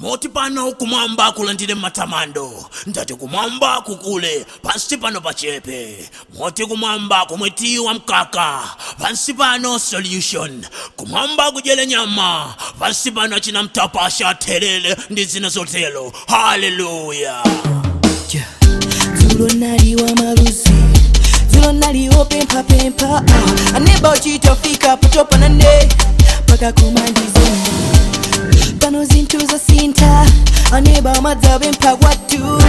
Moti pano kumwamba kulandire matamando, ndati kumwamba kukule, pansi pano pachepe. Moti kumwamba kumwetiwa mkaka, pansi pano solution. Kumwamba kudyere nyama, pansi pano achina mtapasha, therere ndi zina zotero. Haleluya! Dzulo nali wa maluzi, dzulo nali opemphapempha, aneba uchitofika potopanane paka kumandizona. Pano zinthu zasintha, aneba madzapempha kwathu.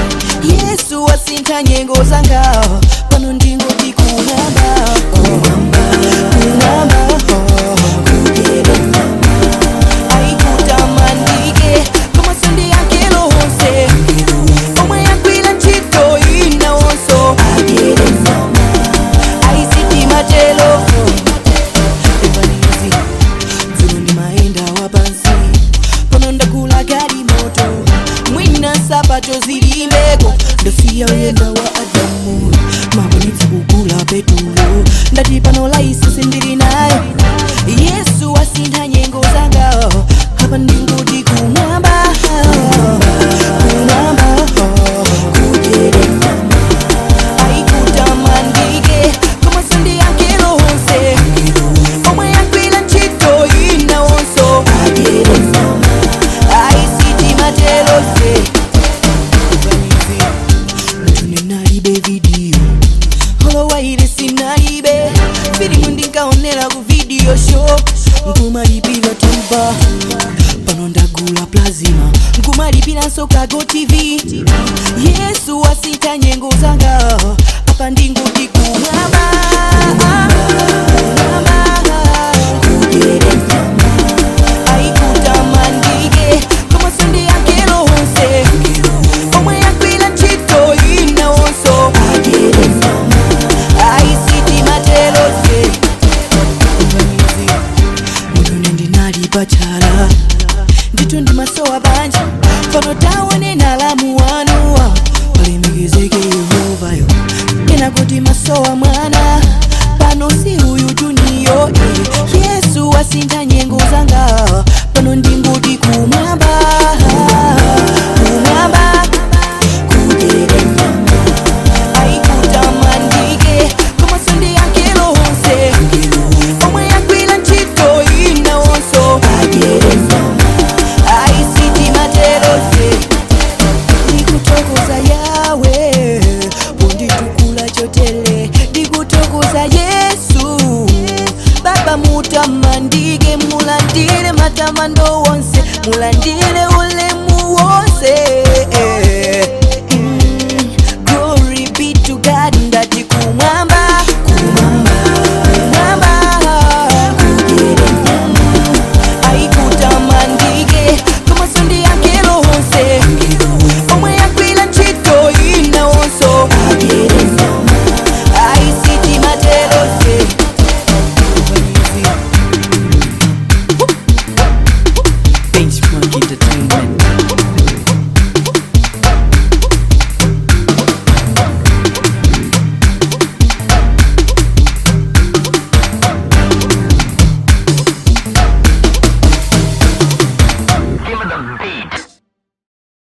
Yesu wasintha nyengo zanga, pano ndingoti kumwamba, kumwamba, kumwamba kudyere nyama, aikutamandike komanso ndi angelo onse omwe agwira ntchito inawonso adyere nyama, aisitimatelo. Evanizi, dzulo ndimayenda wapansi, pano ndagula galimoto. Mwina nsapato zilileko, ndasiya uyenda wa Adamu, makonitsa kugula petulo. Ndati pano laisisi ndili nayo. Yesu asintha nyengo zanga, apa ndingoti kumwamba, kumwamba kudyere nyama, aikutamandike komanso ndi angelo onse omwe agwira ntchito inawonso adyere nyama, aisitimaterose. Munthu ninalibe video holowaire, sinalibe filimu, ndinkaonera ku video show, nkumalipira temba. Pano ndagula plasma, nkumalipiranso ka GOtv. Yesu asintha nyengo zanga, apa ndingoti kumwamba, kumwamba kudyere nyama, aikutamandike komanso ndi angelo onse omwe agwira ntchito inawonso adyere nyama, aisitimaterose. Munthu ndinali pachala ndithu, ndimasowa banja, pano taone alamu wanuwa, palemekezeke Yehovayo. Kena kuti masowa mwana.